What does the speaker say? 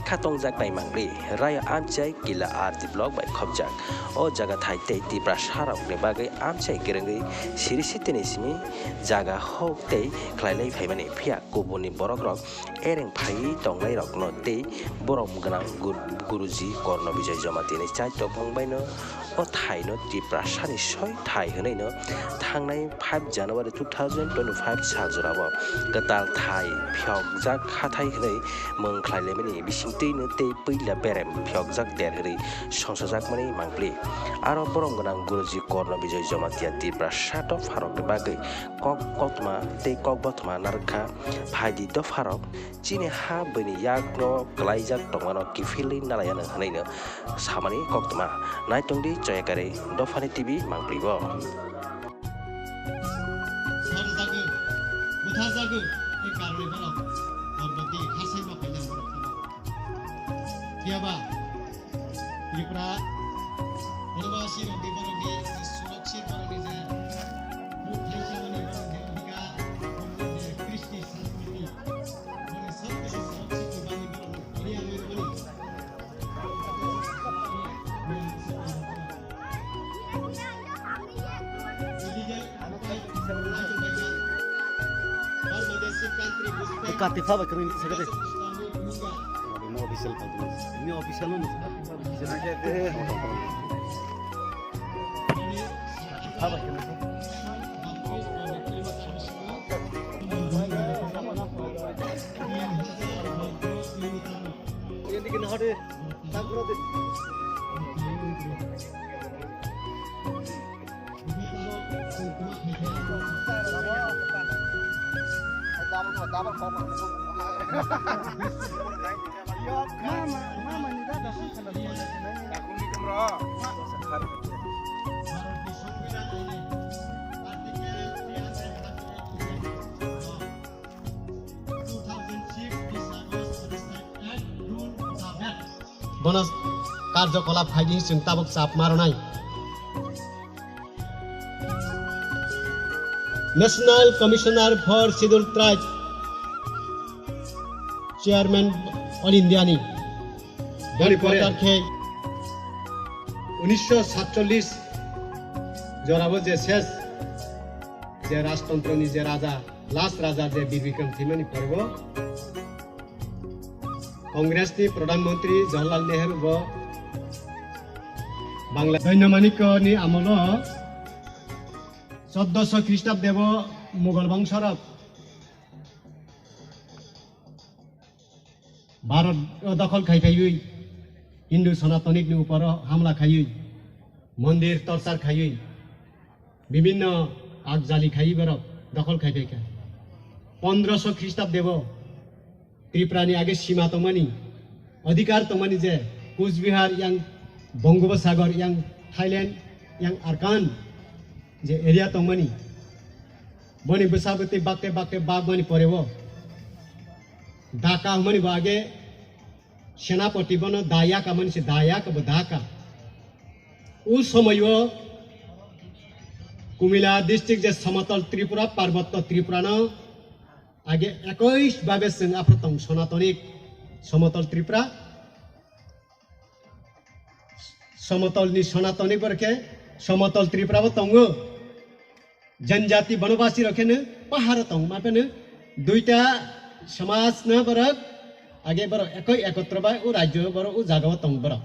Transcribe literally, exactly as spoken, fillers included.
Kha tongjak nai mangli, Raya amchai Kila R D block bai khopjak. O jaga thai tei Tiprasa rokni bagwi amchai kwrwngwi siri sitini simi jaga hok tei khlailai phaimani, phiya kubuni borok rok ereng phaiwi tongnai rokno tei borom gwnang gu-, Guruji Korno Bijoy Jamatia ni chai tongmung baino o thaino Tiprasani soi thai hwnwi no thangnai five January two thousand twenty-five sal jorao kwtal thai phiyokjak hathai hwnwi mung khlai laimani bisingtwi no tei puila berem phiyokjak der hwnwi songchajakmani mangpli. Aro borom gwnang Guruji Korno Bijoy Jamatia Tiprasa dopharokni bagwi kok koktma tei kok bothoma narwkha. Phaidi dopharok chini ha bini yakno kwlaijak tongmano kiphilwi nalaiyano hwnwi no samani koktwma. Naitongdi Choyakari Dophani T V mangpli bo. Sarjagwi, butharjagwi, tei karwi borok Parvati hasaima phainai borok phano. Phiyaba Tripura Bonobasi rokni borokni je surakshit borokni je muk thaisa mani borokni odhikar, borokni je kristi sanskriti, borokni sob kisu surakshit ni bagwi borokni Korea rwi rwmani. Kati phaba kami sakade. Ini official kan? Ini official mana? Phaba kami. Ini kena hade. Bono karjokolap khaidi chwng tabuk chap maronai. National Commissioner for Scheduled Tribe, Chairman All India ni. Boni pore headquarter khe unisho satchollis jorabo je ses je rajtontro ni je raja, last raja je Bir Bikram thwimani pore bo Congress ni Pradhan Mantri Jawaharlal Nehru bo Bangla Dainya Manikya ni amolo choddoso Khristabde bo Mughal bongsorok Bharat o dokhol khai phaiwi Hindu Sanatonik ni upor o hamla khaiwi, mondir torchar khaiwi, bibinno akjali khaiwi borok dokhol khai phaikha. Pondroso Khristabde bo Tripura ni age sima tongmani, adhikar tongmani je Kuch Bihar yang Bongoposagar yang Thailand yang Arakan je area tongmani, boni bwsa bwtwi bakte bakte bakmani pore o Dhaka hwnmani bo age Senapati bono Dayaka mani se Dayaka bo Dhaka. U somoyo Kumila district je Somotol Tripura, Parbotto Tripura no age ekoi babe chwng aphro tong Sonatonik Somotol Tripura. Somotol ni Sonatonik bo khe Somotol Tripura bo tongo. Janjati bonobasi rok khe no paharo tong ma pheno duita samaj no borok age borok ekoi ekotro bai o rajyo borok o jaga o tong borok.